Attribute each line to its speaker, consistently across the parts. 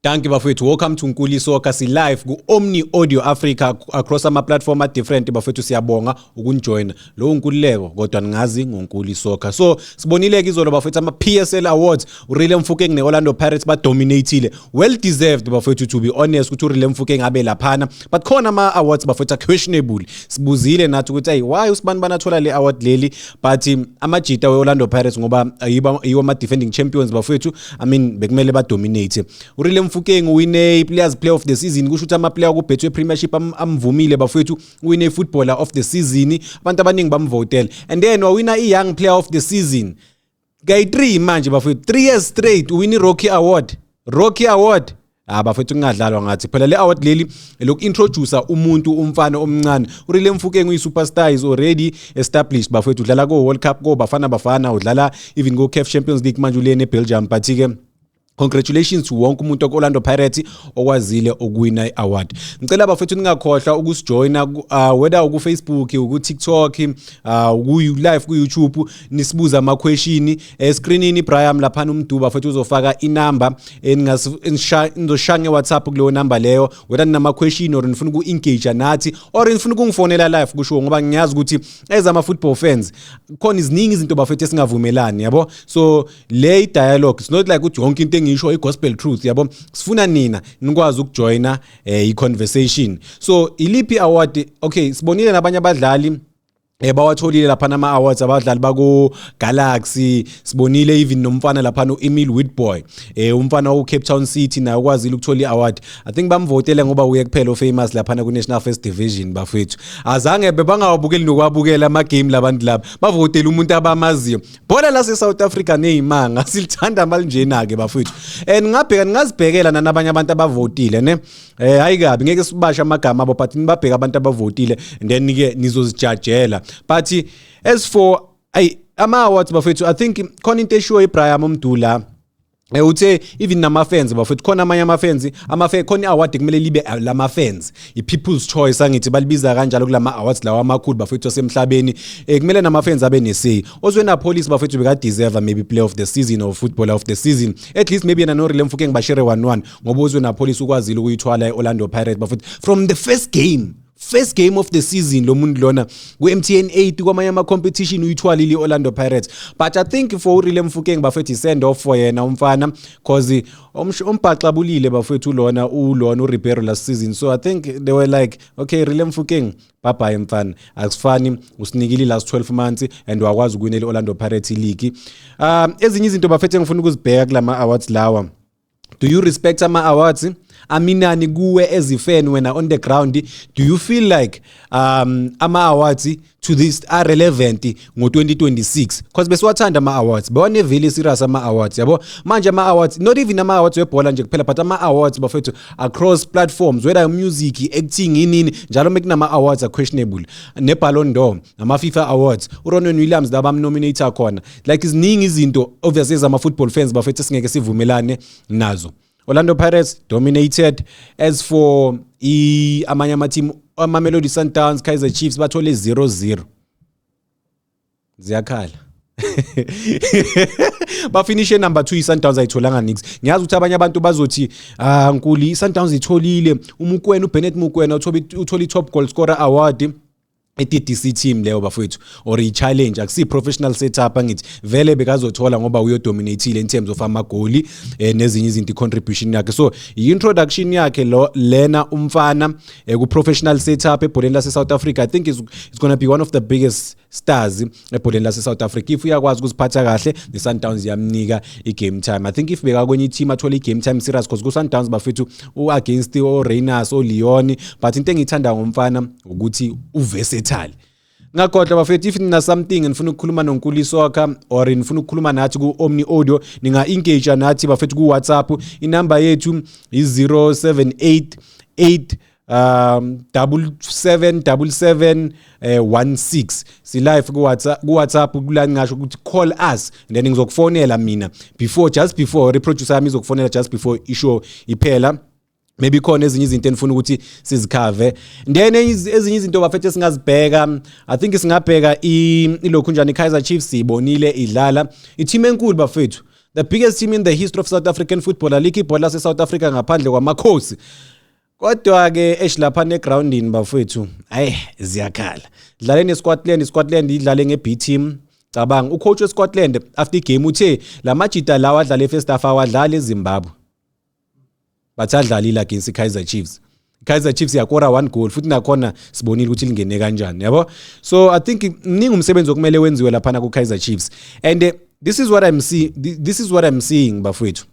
Speaker 1: Dankie bafethu, welcome to Nkuli Soccer. Si live ku Omni Audio Africa across ama platform a different bafethu. Siyabonga ukunijoina. Lo uNkululeko, kodwa ningazi ngoNkuli Soccer. So sibonile ke izolo bafethu ama PSL Awards, uRele Mofokeng neOrlando Pirates ba dominateile. Well deserved bafethu, to be honest, ukuthi uRele Mofokeng abe laphana. But khona ama awards bafethu questionable. Sibuzile nathi ukuthi hey, why usibani banathola le award leli, but amajita weOrlando Pirates, ngoba yiwo ama defending champions bafethu, I mean, bekumele ba dominate. URele Mofokeng wine players player of the season, kusho ukuthi ama player ku Betway Premiership amvumile bafethu. Wine footballer of the season, abantu abaningi bamvotele, and then wawina i young player of the season kayi 3 manje bafethu, 3 years straight win i Rookie Award, Rookie Award. Ah bafethu, kungadlalwa ngathi phela le award leli loku introduce umuntu, umfana omncane. uRele Mofokeng uyi superstar, is already established bafethu, udlala ko World Cup, ko Bafana Bafana, udlala even ko CAF Champions League, manje ulene eBelgium. But ke congratulations to wonke umuntu oku-Orlando Pirates okwazile ukuwina i-award. Ngicela bafethu ningakhohlwa ukusijoyina, whether uku-Facebook, uku-TikTok, uku-live ku-YouTube, nisibuza ama-question. Escreenini Brian laphana umduba bafethu uzofaka inamba nizoshaya nge-WhatsApp kuleyo number leyo, whether ninama-question or nifuna uku-engage nathi or nifuna ukungifonela live kusho, ngoba ngiyazi ukuthi as ama-football fans khona iziningi izinto bafethu esingavumelani, yabo. So le dialogue, it's not like ukuthi yonke into engisho i-gospel truth, yabo. Sifuna nina nikwazi ukujoina i-conversation. So iliphi award? Okay, sibonile nabanye abadlali bawatholile lapha nama awards, abadlali bako Galaxy. Sibonile even nomfana lapha no Emile Witboy, umfana wo Cape Town City, naye ukwazile ukuthola iaward. I think bamvotele ngoba uye kuphela ofamous lapha ku National First Division bafethu. Azange bebangawabukeli nokwabukela ama game labantu laba, bavotele umuntu abamaziyo. Bhola lase South Africa nezimanga silithanda malinjena ke bafethu. And ngabheka, ningazibhekela nanabanye abantu abavotile ne. Hayi kabi, ngeke sibashe amagama abo, but nibabheka abantu abavotile and then ke nizozijajela. But as for ay ama awards bafethu, I think khona into eshiwo iBrian Omdula. Uthe even nama fans bafethu, khona amanye ama fans, ama khona i-award kumele libe lama fans, i-people's choice angithi balibiza kanjalo kulama awards lawa amakhulu bafethu asemhlabeni. Kumele nama fans abe ne-say. Oswin Appollis bafethu beka deserve maybe player of the season or footballer of the season at least. Maybe yena no Rele Mofokeng bashare 1-1, ngoba Oswin Appollis ukwazile ukuyithwala eOrlando Pirates bafethu from the first game of the season. Lo muntu lona ku-MTN 8, kwamanye ama-competition, uyithwalile i-Orlando Pirates. But I think for uRele Mofokeng bafethu, i-send off for yena umfana, cause umbhaxabulile bafethu lona ulona uRibeiro last season. So I think they were like, "Okay, Rele Mofokeng, bye bye mfana, akusifani, usinikile last 12 months and wakwazi ukuwinela i-Orlando Pirates league." Ezinye izinto bafethu engifuna ukuzibheka kulama awards lawa: do you respect ama awards? Aminani kuwe as a fan, wena on the ground? Do you feel like ama awards to this are relevant ngo2026? Because besiwathanda ama awards, bewane very serious ama awards, yabo. Manje ama awards, not even ama awards webhola nje kuphela, but ama awards bafethu across platforms, whether music, acting, inini njalo, mekunama awards are questionable, ne Ballon d'Or, nama FIFA Awards, uRonwen Williams laba bamnominate khona. Like iziningi izinto obviously ezama football fans bafethu singeke sivumelane nazo. Orlando Pirates dominated. As for i amanye ama team, ama-Mamelodi Sundowns, Kaizer Chiefs bathole 0-0, ziyakhala, bafinishe number 2. iSundowns ayitholanga nix. Ngiyazi ukuthi abanye abantu bazothi, "Ah Nkuli, iSundowns itholile uMokoena, uBennett Mokoena uthola i-top goal scorer award." E-DDC team leyo bafowethu, or i-challenge, akusi professional setup angithi. Vele bekazothola ngoba uyodominateile in terms of amagoli nezinye izinto, i-contribution yakhe. So i-introduction yakhe lo lena umfana ku-professional setup ebholeni lase-South Africa, I think is going to be one of the biggest stars ebholeni lase-South Africa if uyakwazi ukuziphatha kahle, ne-Sundowns yamnika i-game time. I think if bekakwenye i-team athole i-game time serious, because ku-Sundowns bafethu u-against o-Rayners, o-Leon. But into engiyithanda ngomfana ukuthi uversatile. Ngakhohlwa bafethu, if nina something nifuna ukukhuluma noNkuli Soccer or nifuna ukukhuluma nathi ku-Omni Audio, ninga-engage nathi bafethu ku-WhatsApp. Inamba yethu i-078 8 77 77 16. Si live ku WhatsApp kula ngingasho ukuthi call us and then ngizokufonela mina before, just before reproducer yami izokufonela just before ishow iphela. Maybe khona ezinye izinto enifuna ukuthi sizicover. Then ezinye izinto bafethu esingazibheka, I think singabheka ilokhu njani, iKaizer Chiefs siyibonile idlala i-team enkulu bafethu. The biggest team in the history of South African football. Alikho ibhola lase-South Africa ngaphandle kwaMakhosi. Kodwa-ke eish, lapha negroundini bafowethu, hayi, ziyakhala. Dlale neScotland, iScotland idlale nge-B team. Cabanga, ucoach weScotland after igame uthe la majita lawa adlale e-first half awadlali eZimbabwe. Bathi adlalile against i-Kaizer Chiefs. Kaizer Chiefs yakora one goal, futhi nakhona sibonile ukuthi lingene kanjani, yabo. So I think mningi umsebenzi okumele wenziwe laphana ku-Kaizer Chiefs, and this is what I'm seeing, bafowethu.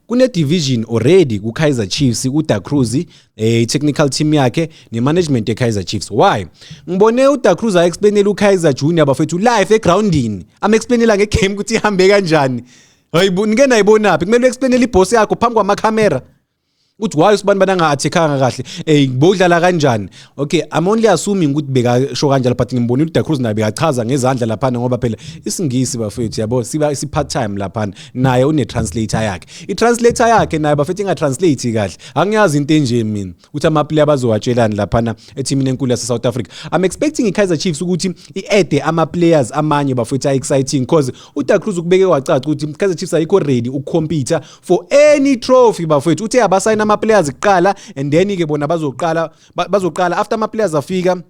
Speaker 1: Kune division already ku Kaizer Chiefs, ku Da Cruz, technical team yakhe ne management ye Kaizer Chiefs. Why? Ngibone u Da Cruz a-explainela u Kaizer Junior, bafethu, live egroundini, am explainela ngegame ukuthi ihambe kanjani. Hayibo, nike nayibonaphi? Kumele u-explainele iboss yakho phambi kwamakhamera uthi why usibani bana nga-attackanga kahle, bowudlala kanjani. Okay, I'm only assuming ukuthi bekasho kanjalo, but ngimbonile uDa Cruz naye bekachaza ngezandla laphana, ngoba phela isiNgisi, bafethu, yabo, siba isi part time laphana. Naye une translator yakhe, i-translator yakhe naye, bafethu, inga-translate kahle. Angiyazi into enje mina ukuthi ama-player bazowatshelani laphana ethimini enkulu yase South Africa. I'm expecting i-Kaizer Chiefs ukuthi i-add ama-players amanye, bafethu, a-exciting, because uDa Cruz ukubeke wacaca ukuthi i-Kaizer Chiefs ayikho ready ukucompete for any trophy, bafethu. Uthe abasayina ama-players kuqala and then ke bona bazoqala after ama-players afika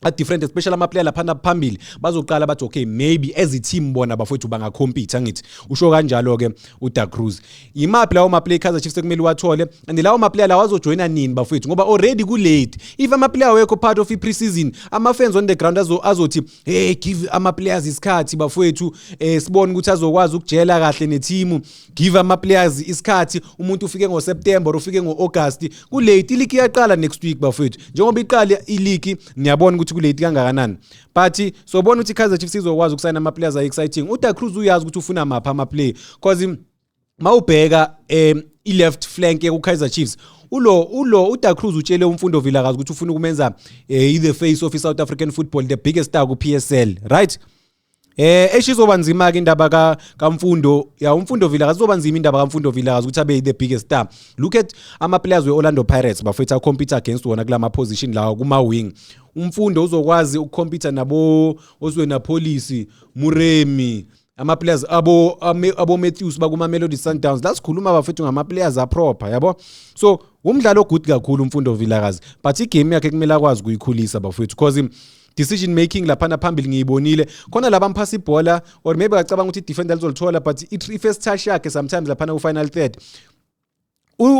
Speaker 1: a-different, especially ama-player laphana phambili, bazoqala bathi okay, maybe as a team bona, bafowethu, bangacompete. Angithi usho kanjalo-ke uDa Cruz. Imaphi lawo ma-player Kaizer Chiefs ekumele uwathole, and lawo ma-player lawo azojoyina nini, bafowethu? Ngoba already ku-late. If ama-player awekho part of i-pre-season, ama-fans on the ground azothi, "Hey, give ama-players isikhathi, bafowethu, sibone ukuthi azokwazi ukujela kahle ne-team. Give ama-players isikhathi." Umuntu ufike ngoSeptember or ufike ngo-August, ku-late. Iligi iyaqala next week, bafowethu. Njengoba iqala iligi, niyabona ukuthi ku-late kangakanani, but sobona ukuthi i-Kaizer Chiefs izokwazi ukusayina ama-players ayi-exciting. UDa Cruz uyazi ukuthi ufuna maphi ama-player, cause mawubheka i-left flank ku-Kaizer Chiefs, ulo uDa Cruz utshele uMfundo Vilakazi ukuthi ufuna ukumenza the face of i-South African football, the biggest star ku-PSL, right? Eshizoba nzima ke indaba ka kaMfundo ya uMfundo Vilakazi. Izoba nzima indaba kaMfundo Vilakazi ukuthi abe the biggest star. Look at ama players we-Orlando Pirates, bafethu, a-compete against wona kulama position lawa kuma wing. UMfundo uzokwazi ukucompete nabo Oswin Appollis, Moremi, ama players abo Matthews bakuma Mamelodi Sundowns. La sikhuluma, bafethu, ngama players a proper, yabo. So umdlalo good kakhulu uMfundo Vilakazi, but igame yakhe kumele akwazi ukuyikhulisa, bafethu, because decision making laphana phambili ngiyibonile khona la bamphasa ibhola or maybe acabanga ukuthi i-defender lizolithola, but i-first touch yakhe sometimes laphana ku-final third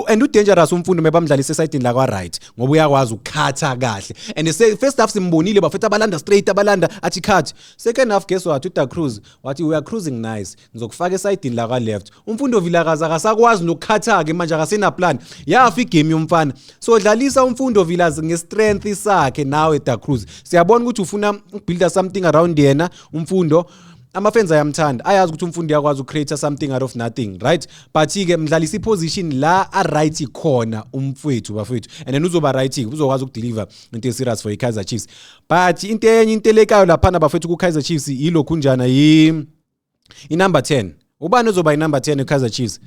Speaker 1: and udangerous uMfundo mebamdlalisa esayidini la kwa right, ngoba uyakwazi ukukhatha kahle. And first half simbonile, bafethu, abalanda straight, abalanda athi cut. Second half, guess what? UDa Cruz wathi, "We are cruising nice, ngizokufaka esayidini la kwa left." UMfundo Vilakazi akasakwazi nokukhatha ke manje, akasena plan, yafa igame yomfana. So dlalisa uMfundo Vilakazi ngestrength sakhe nawe, Da Cruz. Siyabona ukuthi ufuna ukubuilda something around yena uMfundo. Ama-fans ayamthanda, ayazi ukuthi uMfundo uyakwazi ucreate something out of nothing, right? But-ke mdlalisa iposition la a-right khona umfowethu, bafowethu, and then uzoba right, uzokwazi ukudeliver into e-serious for i-Kaizer Chiefs. But into enye, into elekayo laphana, bafowethu, ku-Kaizer Chiefs yilokhu njana, i-number 10. Ubani ozoba i-number 10 e-Kaizer Chiefs?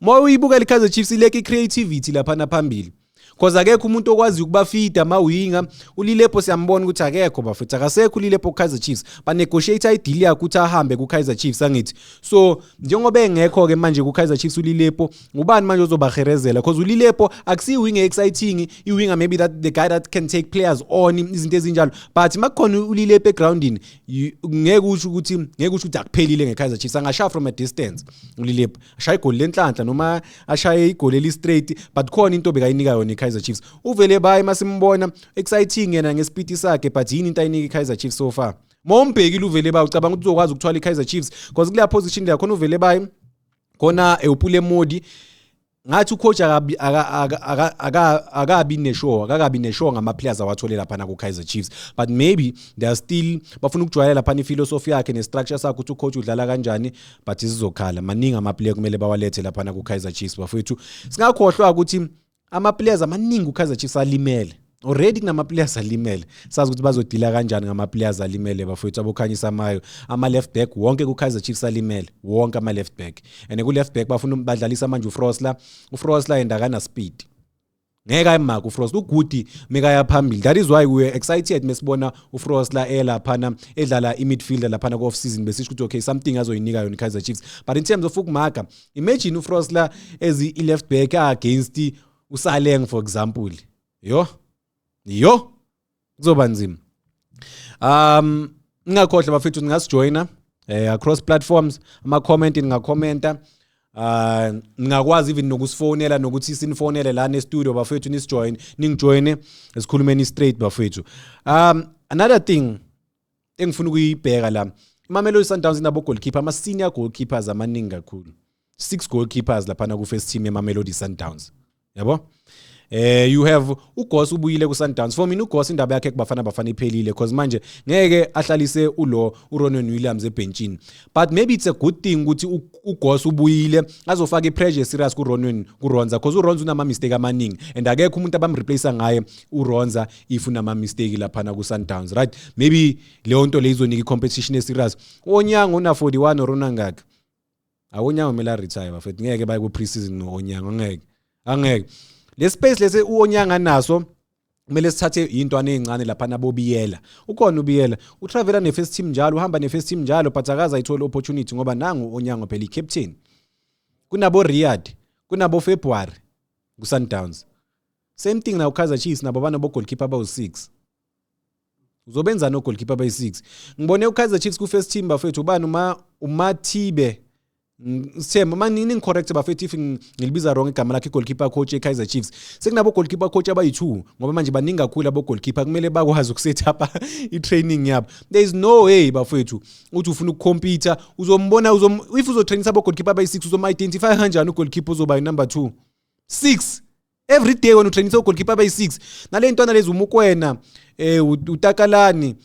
Speaker 1: Ma uyibukela i-Kaizer Chiefs, ileke i-creativity laphana phambili, cause akekho umuntu okwaziyo ukubafida amawinga. ULilepo siyambona ukuthi akekho, bafethu, akasekho uLilepo ku-Kaizer Chiefs. Banegotiate ideal yakhe ukuthi ahambe ku-Kaizer Chiefs, angithi? So njengoba engekho-ke manje ku-Kaizer Chiefs uLilepo, ubani manje ozobaherezela? Cause uLilepo akusiyo i-winger exciting, i-winger maybe that the guy that can take players on, izinto ezinjalo, but makukhona uLilepo egroundini, ngeke usho ukuthi akuphelile nge-Kaizer Chiefs. Angashaya from a distance uLilepo, ashaya igoli lenhlanhla noma ashaye igoli eli-straight, but khona into bekayinika yona i-Kaizer Chiefs. Uvele bayi masimbona exciting yena ngespeed sakhe, but yini into ayinika i-Kaizer Chiefs so far? Mawumbhekile uvele bayi, ucabanga ukuthi uzokwazi ukuthwala i-Kaizer Chiefs? Because kuleya position leya khona uvele bayi, khona uPule Mmodi, ngathi ucoach akabi nesure ngama-players awathole laphana ku-Kaizer Chiefs, but maybe they are still bafuna ukujwayela laphana iphilosophy yakhe ne-structure sakhe, ukuthi ucoach udlala kanjani. But izizokhala, maningi ama-player kumele bawalethe laphana ku-Kaizer Chiefs, bafowethu. Singakhohlwa ukuthi ama-players amaningi ku-Kaizer Chiefs alimele already. Kunama-players alimele, sazi ukuthi bazodila kanjani ngama-players alimele, bafowethu, aboKhanyisa Mayo. Ama-left back wonke ku-Kaizer Chiefs alimele, wonke ama-left back, and ku-left back bafuna badlalisa manje uFrosler. UFrosler and akana speed. Ngeke ayimake uFrost, ugudi mekaya phambili. That is why we were excited mesibona uFrost la elaphana edlala i-midfielder laphana ku-off season, besisho ukuthi okay, something azoyinika yona i-Kaizer Chiefs. But in terms of ukumaka, imagine uFrost la as i-left back against uSaleng, for example. Yo yo, kuzoba nzima. Ningakhohlwa bafethu, ningasijoyina across platforms, ama comment ningakhomenta, ningakwazi even nokusifonela nokuthi sinifonele la ne-studio bafethu, nisijoin, ningijoyine esikhulumeni straight bafethu. Another thing engifuna ukuyibheka la, iMamelodi Sundowns inabo goalkeeper, ama senior goalkeepers amaningi kakhulu, six goalkeepers laphana ku first team eMamelodi Sundowns, yabo. You have uGoss, ubuyile ku Sundowns. For mina uGoss, indaba yakhe kubafana Bafana iphelile, because manje ngeke ahlalise ulo uRonwen Williams ebenchini. But maybe it's a good thing ukuthi uGoss ubuyile, azofaka ipressure serious kuRonwen, kuRonza, because uRonza unama mistake amaningi and akekho umuntu abamreplace ngaye uRonza if unama mistake laphana ku Sundowns, right? Maybe leyo nto leyo izonika i-competition eserious. Onyango una 41 or unangaki? Awonyango kumele aretire bafethu, ngeke baye ku pre-season no-Onyango, angeke, angeke. Le space lesi uOnyanga naso kumele sithathe intwana ezincane laphana boBiyela. Ukhona uBiyela, utravela ne-first team njalo, uhamba ne-first team njalo, but akaze ayithole opportunity ngoba nangu Onyango phela i-captain. Kunabo Riyad, kunabo February ku-Sundowns. Same thing na Kaizer Chiefs, nabo banabo goalkeeper abawu-6. Uzobenzani ogoalkeeper abayi-6? Ngibone uKaizer Chiefs ku-first team bafethu, ubani, uma uMathibe Sithemba mani, ningicorrect bafethu if ngilibiza wrong igama lakhe, goalkeeper coach eKaizer Chiefs. Sekunabo goalkeeper coach abayi-2 ngoba manje baningi kakhulu abo goalkeeper, kumele bakwazi ukuset up i-training yabo. There is no way bafethu uthi ufuna ukucompete, uzombona uzom if uzotrainisa abo goalkeeper abayi-6, uzom-identify kanjani ugoalkeeper ozoba number 2? 6 every day wena utrainisa ugoalkeeper abayi-6, nale ntwana lezi, uMukwena, uTakalani,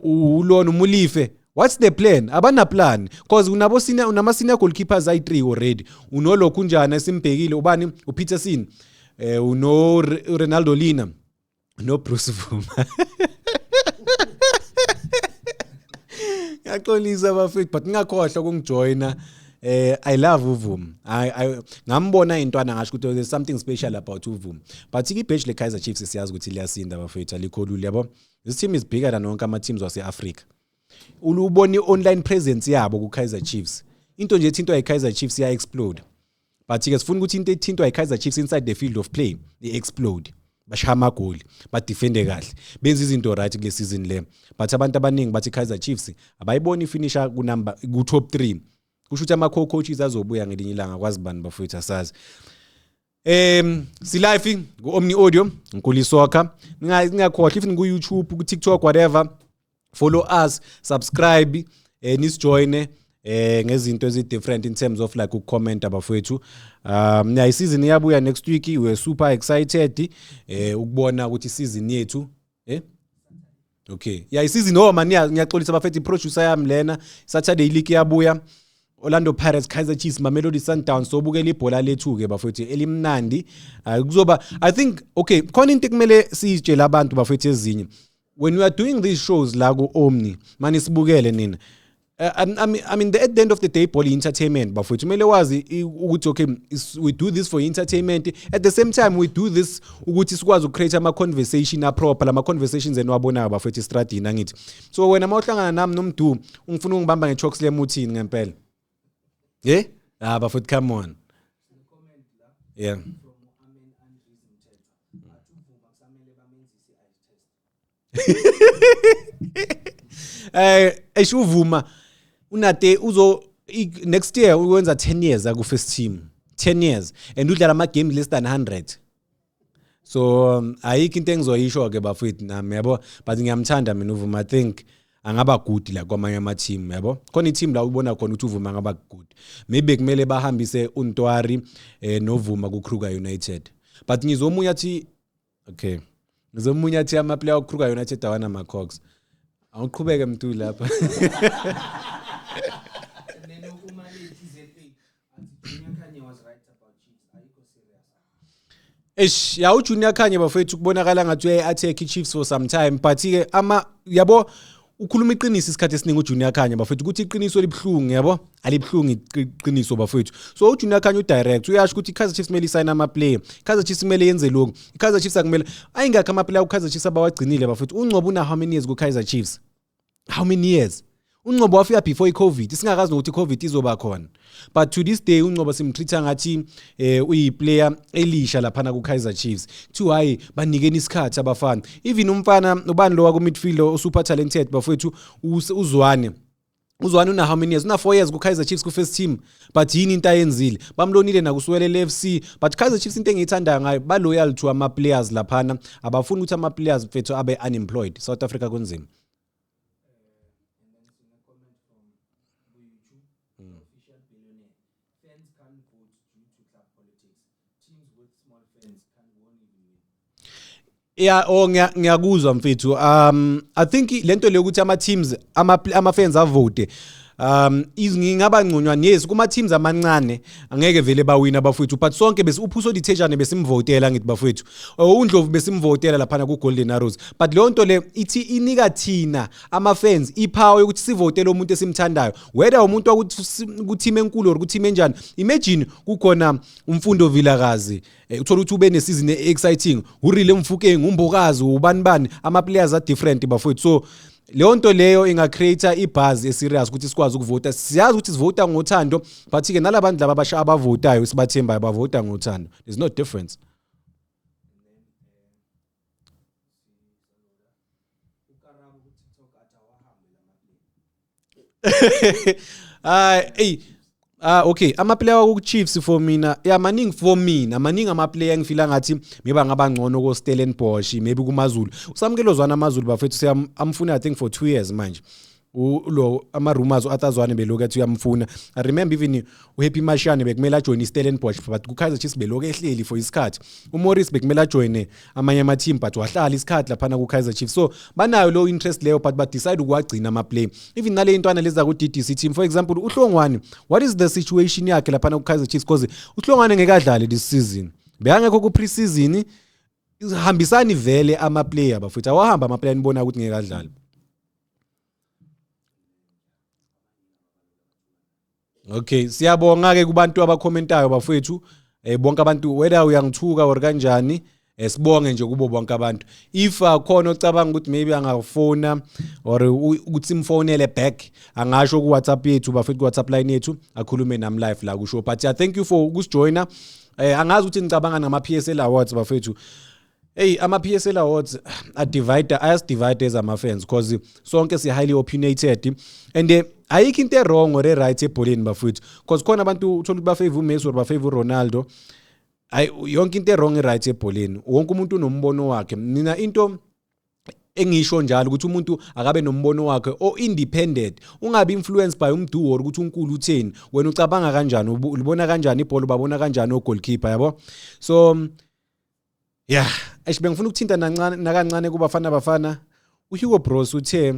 Speaker 1: ulona uMulife. What's the plan? Abana plan, because unabo senior, unama senior goalkeepers ayi-3 already. Unolokhu njani esimbhekile, ubani, uPeterson, uno Renaldo Lina no Bruce Bvuma. Ngiyaxolisa bafethu, but ngingakhohlwa ukungijoyina. I love uVuma. I ngambona intwana ngasho ukuthi there's something special about uVuma. But ibadge le Kaizer Chiefs siyazi ukuthi liyasinda bafethu, alikho lula, yabo. This team is bigger than wonke ama teams wase Africa. Ulubona i-online presence yabo ku Kaizer Chiefs. Into nje ethintwa i-Kaizer Chiefs iya explode. But ke sifuna ukuthi into ethintwa i-Kaizer Chiefs inside the field of play i-explode. Bashaya amagoli, badefende kahle, benza izinto right kule season le. But abantu abaningi bathi Kaizer Chiefs abayiboni ifinisha ku number ku top 3. Kusho ukuthi ama co-coaches azobuya ngelinye ilanga, kwazi bani bafowethu, asazi. Si live ku Omni Audio, Nkuli Soccer. Ningakhohlwa if ku YouTube, ku TikTok, whatever, follow us, subscribe, nisijoine ngezinto ezi different in terms of like ukucomment abafowethu. Yeah, season iyabuya next week, we are super excited ukubona ukuthi season yethu okay. Yeah, isizini, oh man, ngiyaxolisa bafethu, iproducer yami lena. Saturday League iyabuya. Orlando Pirates, Kaizer Chiefs, Mamelodi Sundowns, sobukela ibhola lethu ke bafethu elimnandi. Kuzoba, I think, okay, khona into ekumele siyitshele abantu bafethu ezinye. When we are doing these shows la ku Omni, mani sibukele nina. I mean, at the end of the day, ball entertainment bafethu, kumele wazi ukuthi okay, we do this for entertainment. At the same time we do this ukuthi sikwazi ukucreate ama conversation a proper, lama conversations eniwabonayo bafethu estradini, angithi? So wena mawuhlangana nami nomdu, ungifuna ungibamba nge-choke slam, uthini ngempela? Ah bafethu, come on. Yeah.
Speaker 2: From Amen Andries Mthethwa, athi uVuma kusamele bamenzise i-eye test.
Speaker 1: Esho uVuma unate uzo next year ukwenza 10 years aku first team, 10 years, and udlala ama games less than 100. So ayikho into engizoyisho ke bafethu nami, yabo, but ngiyamthanda mina uVuma. I think angaba good la kwamanye ama team, yabo. Khona i-team la ubona khona ukuthi uVuma angaba good. Maybe kumele bahambise uNtwari noVuma ku Kruger United, but ngizomunye athi okay, ngizomunye athi ama player ku Kruger United awana ama cogs. Awuqhubeke mntu lapha.
Speaker 2: And then uMalethi ZA athi Junior Khanye was right about Chiefs, ayikho serious.
Speaker 1: Eish, ya, uJunior Khanye bafethu kubonakala ngathi uyayi-attack i-Chiefs for some time, but ke ama yabo Ukhuluma iqiniso isikhathi esiningi uJunior Khanye bafethu, ukuthi iqiniso libuhlungu, yabo, alibuhlungu iqiniso bafethu. So uJunior Khanye udirect uyasho ukuthi iKaizer Chiefs kumele isayine ama player, iKaizer Chiefs kumele yenze lokhu, iKaizer Chiefs akumele ayingakho ama player uKaizer Chiefs abawagcinile bafethu. UNgcobo una how many years kuKaizer Chiefs? How many years? UNgcobo wafika before iCovid, singakazi nokuthi iCovid izoba khona, but to this day uNgcobo simtreat ngathi uyiplayer elisha laphana ku-Kaizer Chiefs. Kuthiwa hayi, banikeni isikhathi abafana. Even umfana ubani lo waku midfield o-super talented bafowethu, uZwane, uZwane una how many years? Una 4 years ku-Kaizer Chiefs ku-first team, but yini into ayenzile? Bamlonile nakuSiwelele FC. But Kaizer Chiefs, into engiyithandayo ngayo, ba loyal to ama players laphana, abafuni ukuthi ama players mfethu abe unemployed. South Africa kunzima.
Speaker 2: And then sine-comment from ku-YouTube, Official Billionaire: "Fans can't vote due to club politics. Teams with small fans can won't even win."
Speaker 1: Yeah, oh, ngiyakuzwa mfethu. I think lento le ukuthi ama teams ama fans avote ngingaba ngconywana, yes, kuma teams amancane angeke vele bawina abafowethu, but sonke bese uPhuso Dithejane besimvotela, ngithi bafowethu, uNdlovu besimvotela laphana ku Golden Arrows, but leyo nto le ithi inika thina ama fans ipower yokuthi sivotele umuntu esimthandayo, whether umuntu wakuthi ku team enkulu or ku team enjani. Imagine kukhona uMfundo Vilakazi, uthola ukuthi ube nesizini exciting, uRele Mofokeng, uMbokazi, ubani bani, ama players are different bafowethu. So leyo nto leyo inga-create ibuzz eserious ukuthi sikwazi ukuvota. Siyazi ukuthi sivota ngothando, but ke nalabantu laba abasha abavotayo sibathembayo bavota ngothando. There's no difference.
Speaker 2: And then uKarabo ku-TikTok athi awahambe lama-player.
Speaker 1: Hayi, ey, ah, okay, ama player ku Chiefs for mina, yeah, maningi for mina, maningi ama player engifila ngathi maybe angaba ngcono ko Stellenbosch, maybe kumaZulu. Usamkelo Zwane, amaZulu bafethu siyam amfuna, I think for 2 years manje. Lo ama rumors uArthur Zwane belokhu ethi uyamfuna. I remember even uHappy Mashiane bekumele ajoin iStellenbosch, but kuKaizer Chiefs belokhu ehleli for isikhathi. UMorris bekumele ajoin amanye ama team, but wahlala isikhathi laphana kuKaizer Chiefs. So banayo lo interest leyo, but ba decide ukuwagcina ama play. Even nale intwana leza ku DDC team, for example, uHlongwane, what is the situation yakhe laphana kuKaizer Chiefs? Because uHlongwane ngeke adlale this season, bekangekho ku pre-season. Hambisani vele ama player bafethu, awahamba ama player nibona ukuthi ngeke adlale. Okay, siyabonga ke kubantu abakhomentayo bafethu, bonke abantu, whether uyangithuka or kanjani, sibonge nje kubo bonke abantu. If akhona ocabanga ukuthi maybe angafona or ukuthi simfonele back, angasho ku WhatsApp yethu bafethu, ku WhatsApp line yethu, akhulume nami live la kusho. But yeah, thank you for ukusijoina. Angazi ukuthi ngicabanga ngama PSL Awards bafethu. Hey, ama PSL Awards a divide, ayas divide as ama fans, because sonke si highly opinionated and ayikho into wrong or right ebholeni bafethu, because khona abantu uthola ukuthi ba favor uMessi or ba favor uRonaldo. Ay, yonke into wrong i right ebholeni, wonke umuntu unombono wakhe. Mina into engisho njalo ukuthi umuntu akabe nombono wakhe o independent, ungabi influenced by umduwo or ukuthi unkulu utheni. Wena ucabanga kanjani? Ulibona kanjani ibhola? Ubabona kanjani o goalkeeper, yabo? So yeah, eish, bengifuna ukuthinta nancane nakancane kubafana bafana. uHugo Broos uthe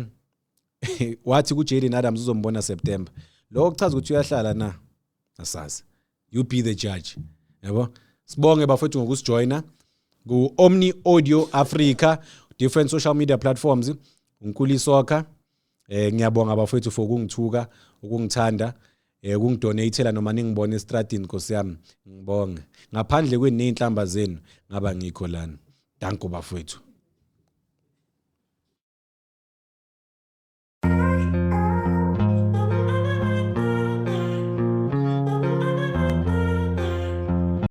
Speaker 1: wathi kuJaden Adams uzombona September. Lokho kuchaza ukuthi uyahlala na? Asazi, you be the judge, yabo. Sibonge bafethu ngokusijoina ku Omni Audio Africa, different social media platforms, uNkuli Soccer. Ngiyabonga bafethu for ukungithuka, ukungithanda, ukungidonatela noma ningibone estradini. Nkosi yami, ngibonge. Ngaphandle kweneyinhlamba zenu ngaba ngikho lana. Danko bafethu.